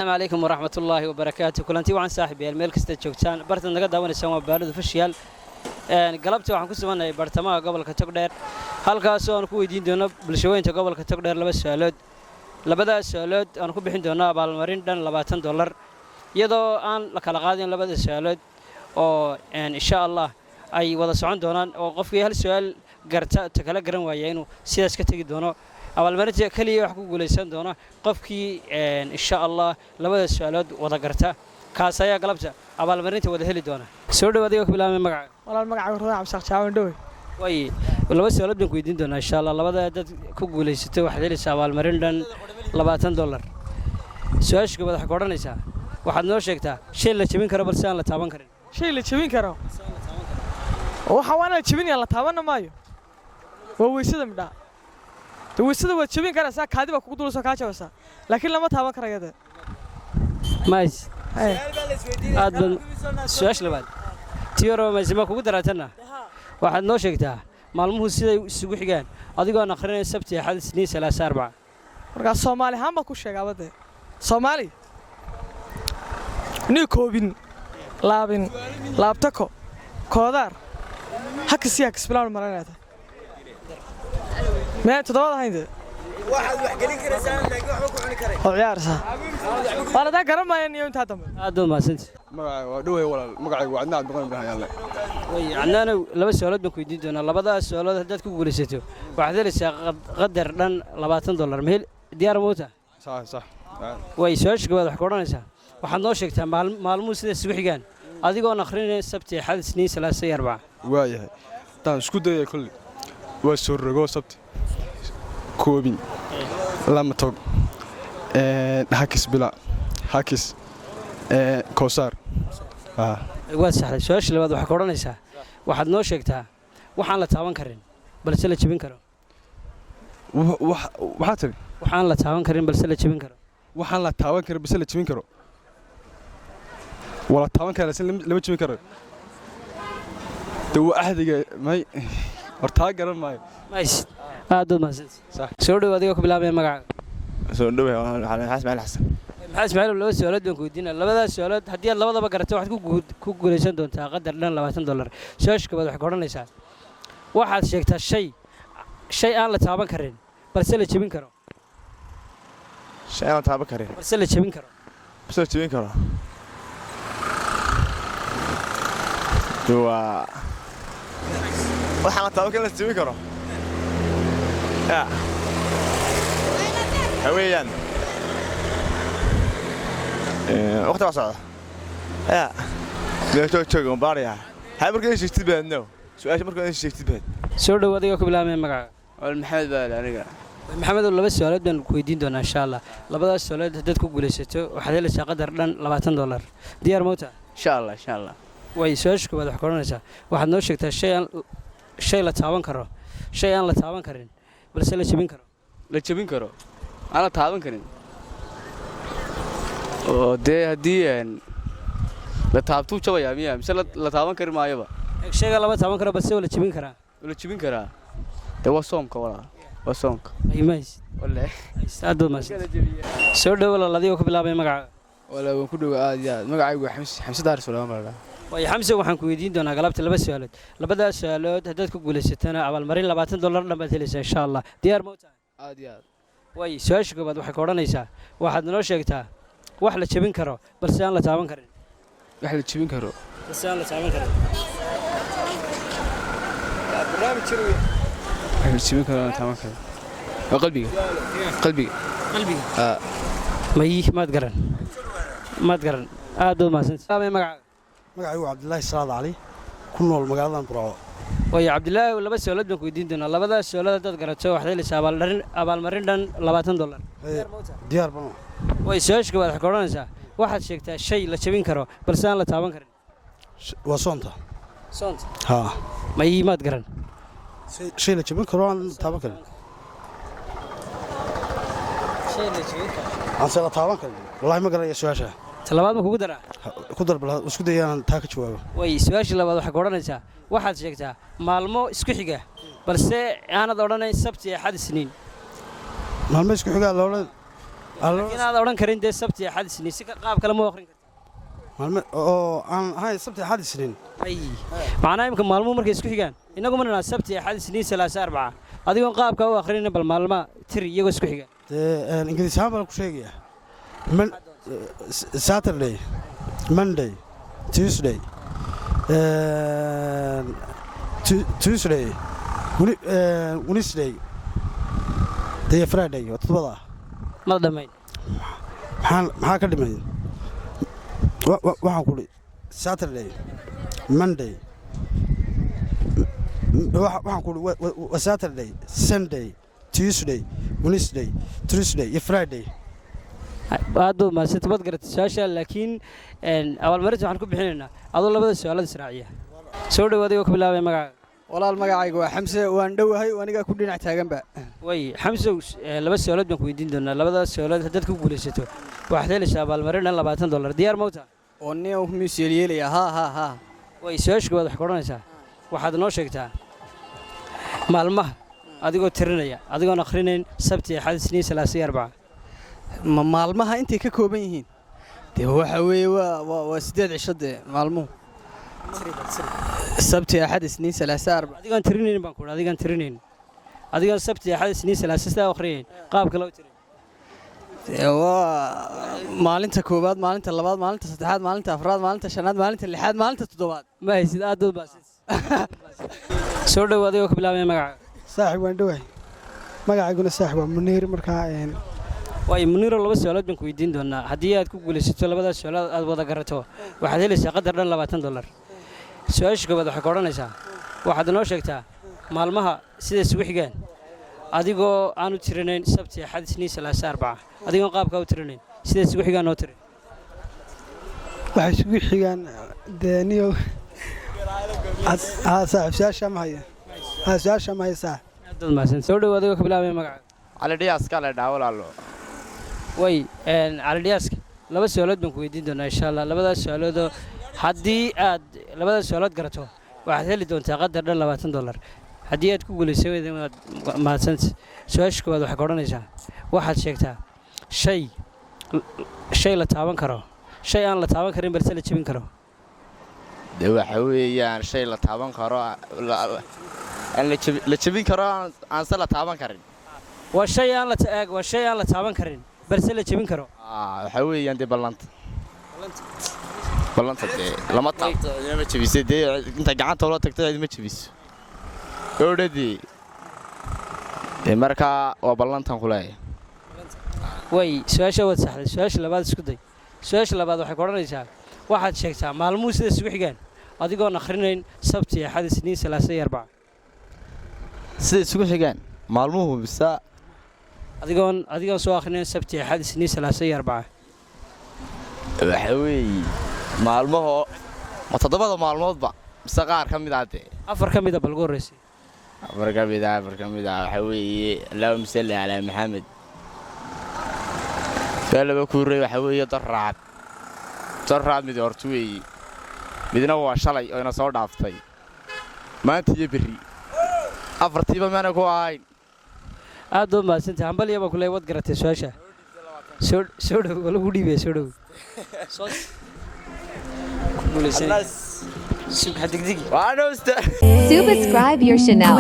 Asalaamu calaykum waraxmatullaahi wabarakaatu. Kulanti wacan, saaxiibayaal, meel kasta joogtaan. Bartaad naga daawanaysaan waa Baalada Official. Galabta waxaan ku sugannahay bartamaha gobolka Togdheer, halkaasoo aan ku weydiin doono bulshaweynta gobolka Togdheer laba su-aalood. Labadaas su-aalood aan ku bixin doono abaalmarin dhan $20, iyadoo aan la kala qaadin labada su-aalood oo insha Allah ay wada socon doonaan, oo qofkii hal su-aal garta ta kala garan waaya inuu sidaas ka tegi doono. Abaalmarinta keliya wax ku guulaysan doona qofkii insha Allah labada su-aalood wada garta. Kaas ayaa galabta abaalmarinta wada heli doona. Soo dhow, adiga ku bilaabmay magaca. Walaal, magacaaga Rudan Cabdisaaq Jaawan Dhowe. Way, laba su-aalood baan ku weydiin doonaa insha Allah. Labada dad ku guulaysato waxaad helaysaa abaalmarin dhan $20. Su-aasha koobaad waxay ku odhanaysaa: waxaad noo sheegtaa shay la jebin karo balse aan la taaban karin. Shay la jebin karo waxa waana la jebinaya, la taabanna maayo, waa weysada midhaa. De weysada waad jebin karaysaa, kaadi baa kugu dulayso, kaa jabaysaa, laakiin lama taaban karayo dee. Mays aad baan. Su-aasha labaad tii hore mayse ma kugu daraatanna. Waxaad noo sheegtaa maalmuhu siday isugu xigaan, adigoon akhrinaya Sabti, Axad, Isniin, Salaasa, Arbaca. Markaa Soomaali ahaan baan ku sheegaaba dee. Soomaali nii koobin, laabin, laabtako, koodaar, hakasi, hakis bilaan maranaya tahay. Miyaan toddobaad ahayn dee? Oo ciyaarsaa waan haddaan garan maaya niyo intaa dambe. Aad baad mahadsanti. Magacayga waa dhowey walaal, magacaygu waa Cadnaan Cabdiqani Ibrahim Yaalle. Way, Cadnaanow, laba su-aalood baan ku weydiin doonaa. Labadaas su-aalood haddaad ku guulaysato waxaad helaysaa qadar dhan $20. Mahel diyaar mawta? Sax. Way, su-aasha koowaad waxay ku odhanaysaa: waxaad noo sheegtaa maalmuhu sida isugu xigaan, adigoon akhrinaya Sabti, Axad, Isniin, Salaasa iyo Arbaca. Waayahay, haddaan isku dayaya kolli waa soo rogo: Sabti, koobin, lama tog, hakis, bila, hakis, koosaar. Waad saxday. Su-aasha labaad waxay ka odhanaysaa: waxaad noo sheegtaa waxaan la taaban karin balse la jebin karo. Waxaa tiri? Waxaan la taaban karin balse la jebin karo. Waxaan la taaban karin balse la jebin karo. Waa la taaban kara laakiin lama jebin karo. De waa axdiga may hortaa garan maayo. Mays, aad baad mahadsantahay. Sax. Soo dhow, adigoo ku bilaabaya magacaaga. Soo dhawahay, maxaa Ismaaciil Xasan. Maxaa Ismaaciil, laba su-aalood baan ku weydiinaya. Labadaas su-aalood haddii aad labadaba garato waxaad ku guulaysan doontaa qadar dhan $20. Su-aasha koowaad waxay ka odhanaysaa: waxaad sheegtaa shay aan la taaban karin balse la jebin karo. Shay aan la taaban karin balse la jebin karo. Balse la jebin karo. De waa waxaan la taaban karin la jebin karo ya waxa weeyaan waqti baa socda ya meel joog joog on baaraya hay markaa in sheegtid baad no su-aasha markaa in sheegtid baad. Soo dhow, adigoo ku bilaabaya magacaaga. Wal Maxamed baa aniga. Maxamedow, laba su-aalood baan ku weydiin doonaa insha Allah. Labadaas su-aalood haddaad ku guulaysato waxaad helaysaa qadar dhan $20. Diyaar mawta? Insha Allah, insha Allah. Way, su-aasha koowaad waxay ka odhanaysaa: waxaad noo sheegtaa shay aan shay la taaban karo, shay aan la taaban karin balse la jebin karo. La jebin karo, aan la taaban karin, oo dee haddii la taabtuu jabayaa miya mise la taaban kari maayoba? Shayga lama taaban karo balse waa la jebin karaa. La jebin karaa dee waa soomka walaal, waa soonka. Mays. Walle. Aad baad mahadsan. Soo dhow walaal, adigoo ku bilaabaya magacaaga. Walaa waan ku dhowa aad iyo aad. Magacaygu waa Xamse, Xamse Daar Suleymaan baa la dhahaa. Waayo Xamse, waxaan ku weydiin doonaa galabta laba su-aalood. Labadaas su-aalood haddaad ku guulaysatana abaalmarin $20 dhan baad helaysaa insha Allah. Diyaar ma u tahay? Aad iyo aad. Way, su-aasha koowaad waxay ka odhanaysaa: waxaad noo sheegtaa wax la jebin karo balse aan la taaban karin. Wax la jebin karo balse aan la taaban karin. Wax la jebin karo aan la taaban karin waa qalbiga, qalbiga. Qalbiga? Aa. May, maad garan, maad garan. Aad baad mahadsantahay. Magacaaga? Magacaygu waa Cabdilaahi Salaad Cali, ku nool magaaladan Burco. Waayo Cabdilaahi, laba su-aalood baan ku weydiin doonaa. Labadaas su-aalood haddaad garato waxaad helaysaa abaalmarin dhan $20. Diyaar bano. Way, su-aasha koowaad waxay ka odhanaysaa: waxaad sheegtaa shay la jebin karo balse aan la taaban karin. Waa soonta. Soonta? Haa. May, maad garan. Shay la jebin karo aan taaban karin, aanse la taaban karin, wallahi ma garanaya su-aasha. Talabaad ma kugu daraa? Ku dar bal, isku day inaan taa ka jawaabo. Way, su-aasha labaad waxay ka odhanaysaa: waxaad sheegtaa maalmo isku xiga balse aanad odhanayn Sabti, Axad, Isniin. Maalmo isku xigaa la odhan Laakiin aad odhan karin dee Sabti, Axad, Isniin, si qaab kale ma u akhrin kartaa? Maalmo oo aan ahayn Sabti, Axad, Isniin? Ay, macnaha imika maalmuhu markay isku xigaan, innagu ma nidhaa Sabti, Axad, Isniin, Salaasa, Arbaca. Adigoon qaabka u akhrinin, bal maalmaha tiri iyagoo isku xigaan. Dee Ingiriis ahaan baan ku sheegayaa: Saturday, Monday, Tuesday, Tuesday, Wednesday dee Friday, waa toddobada. Ma dhammayn. Maxaa ka dhimay? Waxaan ku Saturday, Monday, waxaan ku waa Saturday, Sunday, Tuesday, Wednesday, Thursday iyo Friday. Aad baad mahadsanta, waad garatay su-aasha, laakiin abaalmarinta waxaan ku bixinaynaa adoo labada su-aalood israaciya. Soo dhow, adigoo ka bilaabaya magacaaga. Walaal, magacayga waa Xamse, waan dhowahay, anigaa ku dhinac taaganba. Way, Xamsow, laba su-aalood baan ku weydiin doonaa. Labada su-aalood haddaad ku guulaysato, waxaad helaysaa abaalmarin dhan $20. Diyaar mawta? Oo nin miis yeelyeelaya, haa haa haa. Way, su-aasha koowaad waxay ka odhanaysaa: waxaad noo sheegtaa maalmaha adigoo tirinaya, adigoon akhrinayn Sabti, Axad, Isniin, Salaasa iyo Arbaca. Ma maalmaha intay ka kooban yihiin? Dee waxa weeye waa 8 cisho dee maalmuhu: Sabti, Axad, Isniin, Salaasa, Arbaca. Adigoon tirinayn baan ku idhi, adigoon tirinayn, adigoon Sabti, Axad, Isniin, Salaasa sidaa akhrinayn, qaabka loo tirin. Dee waa maalinta koowaad, maalinta labaad, maalinta saddexaad, maalinta afraad, maalinta shanaad, maalinta lixaad, maalinta toddobaad. Ma haysid. Aad baad mahadsan. Soo dhow, adigoo ka bilaabaya magacaaga. Saaxib, waan dhowahay, magacayguna saaxib waa Muniir. Markaa Waayo Muniiro, laba su-aalood baan ku weydiin doonaa. Haddii aad ku guulaysato labadaas su-aalood aad wada garato, waxaad helaysaa qadar dhan $20. Su-aasha koowaad waxay ka odhanaysaa: waxaad inoo sheegtaa maalmaha sida isugu xigaan adigoo aanu tirinayn Sabti, Axad, Isniin, Salaasa, Arbaca. Adigoon qaabkaa u tirinayn, sida isugu xigaan noo tirin. Waxay isugu xigaan dee niyo. Haa saaxib, su-aashaa ma haya. Haa, su-aashaa ma haya, saaxib. Aad baad mahadsan. Soo dhow, adigoo ka bilaabaya magacaaga. Cali Dhiyaaska la dhaa, walaalo. Way, Cali Dhiyaaska, laba su-aalood baan ku weydiin doonaa insha Allah. Labadaas su-aaloodoo haddii aad labadaas su-aalood garato, waxaad heli doontaa qadar dhan $20. Haddii aad ku guulaysa weyda, waad mahadsanta. Su-aasha koowaad waxay ka odhanaysaa: waxaad sheegtaa shay la taaban karo, shay aan la taaban karin balse la jebin karo. Dee waxa weeyaan shay la taaban karo, aan la jebin karo, aanse la taaban karin. Waa shay aan la eeg, waa shay aan la taaban karin balse la jebin karo. Waxa weeyaan dee ballanta dee lama taabto, cidina ma jebiso. Dee inta gacanta ula tagto cidima jebiso odhadii. Dee markaa waa ballantan ku leeyahay. Way, su-aasha waad saxday. Su-aasha labaad isku day. Su-aasha labaad waxay ku odhanaysaa: waxaad sheegtaa maalmuhu sida isugu xigaan adigoon akhrinayn Sabti, Axad, Isniin, Salaasa iyo Arbaca. Sida isugu xigaan maalmuhu mise? Adigoon soo akhrinayn Sabti, Axad, Isniin, Salaasa iyo Arbaca. Waxa weeye maalmahoo ma toddobada maalmoodba mise qaar ka mid ah dee? Afar ka mida bal ugu horreysay. Afar ka mid ah waxaa weeye, allaahuma salli calaa Maxamed, saa laba kuurey. Waxaa weeye darraad mid horta weeye, midna waa shalay oo ina soo dhaaftay, maanta iyo berri. Afartiiba maana ku ahayn. Aad baad mahadsantahay, hambalya baa kuleey. Waad garatay su-aasha. Soo dhow, waa lagu dhiibaya. Soo dhow. Soo ku guulaysanay. Sug, ha degdegi. Waa dhowsta. Subscribe your channel.